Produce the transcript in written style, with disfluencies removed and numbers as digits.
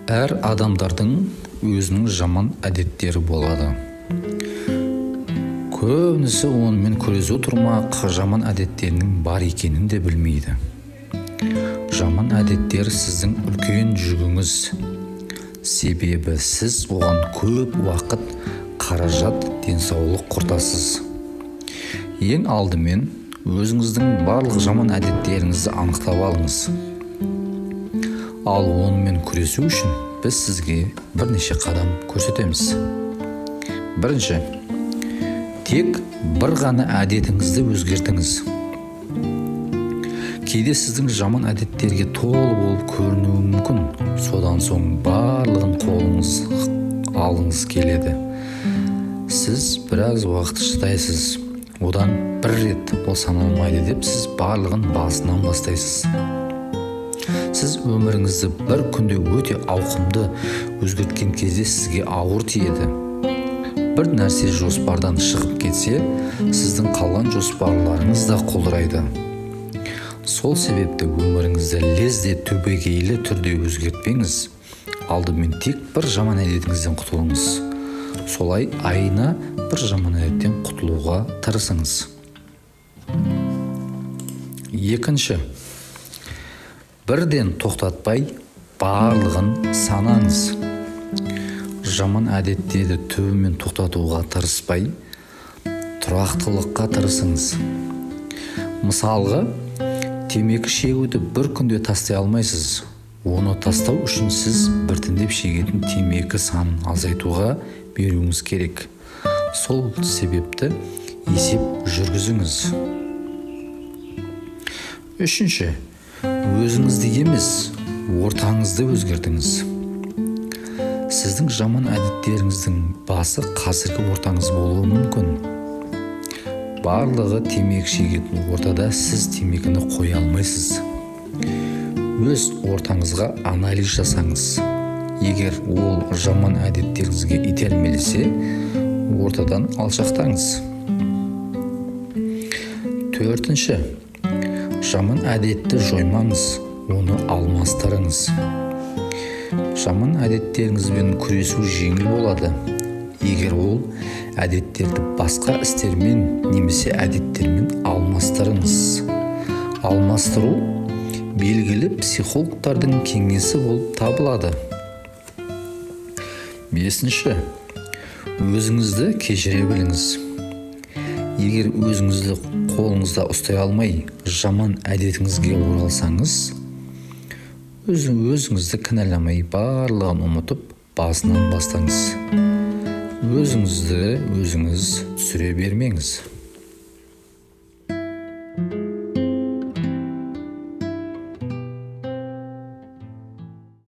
Әр адамдардың өзінің жаман әдеттері болады. Көбінесе онымен күресу тұрмақ, жаман әдеттерінің бар екенін де білмейді. Жаман әдеттер сіздің үлкен жүгіңіз. Себебі сіз оған көп уақыт, қаражат, денсаулық құртасыз. Ең алдымен өзіңіздің барлық жаман әдеттеріңізді анықтап алыңыз. Ал онымен күресу үшін біз сізге бірнеше қадам көрсетеміз. Бірінші, тек бір ғана әдетіңізді өзгертіңіз. Кейде сіздің жаман әдеттерге толы болып көрінуі мүмкін. Содан соң барлығын қолыңыз алғыңыз келеді. Сіз біраз уақыт шыдайсыз. Одан бір рет ол саналмайды деп сіз барлығын басынан бастайсыз. Сіз өміріңізді бір күнде өте ауқымды өзгерткен кезде сізге ауыр тиеді. Бір нәрсе жоспардан шығып кетсе, сіздің қалған жоспарларыңыз да құлдырайды. Сол себепті өміріңізді лезде түбегейлі түрде өзгертпеңіз. Алдымен тек бір жаман әдетіңізден құтылыңыз. Солай айына бір жаман әдеттен құтылуға тырысыңыз. Екінші, бірден тоқтатпай барлығын санаңыз. Жаман әдеттерді түбімен тоқтатуға тырыспай, тұрақтылыққа тырысыңыз. Мысалға, темекі шегуді бір күнде тастай алмайсыз. Оны тастау үшін сіз біртіндеп шегетін темекі санын азайтуға беруіңіз керек. Сол себепті есеп жүргізіңіз. Үшінші, өзіңізді емес, ортаңызды өзгертіңіз. Сіздің жаман әдеттеріңіздің басы қазіргі ортаңыз болуы мүмкін. Барлығы темекі шегетін ортада сіз темекіні қоя алмайсыз. Өз ортаңызға анализ жасаңыз. Егер ол жаман әдеттеріңізге итермелесе, ортадан алшақтаңыз. Төртінші, жаман әдетті жоймаңыз, оны алмастырыңыз. Жаман әдеттеріңізбен күресу жеңіл болады. Егер ол әдеттерді басқа істермен немесе әдеттермен алмастырыңыз. Алмастыру белгілі психологтардың кеңесі болып табылады. Бесінші, өзіңізді кешіре біліңіз. Егер өзіңізді қолыңызда ұстай алмай, жаман әдетіңізге оралсаңыз, өзіңізді кінәламай, барлығын ұмытып, басынан бастаңыз. Өзіңізді өзіңіз түсіре бермеңіз.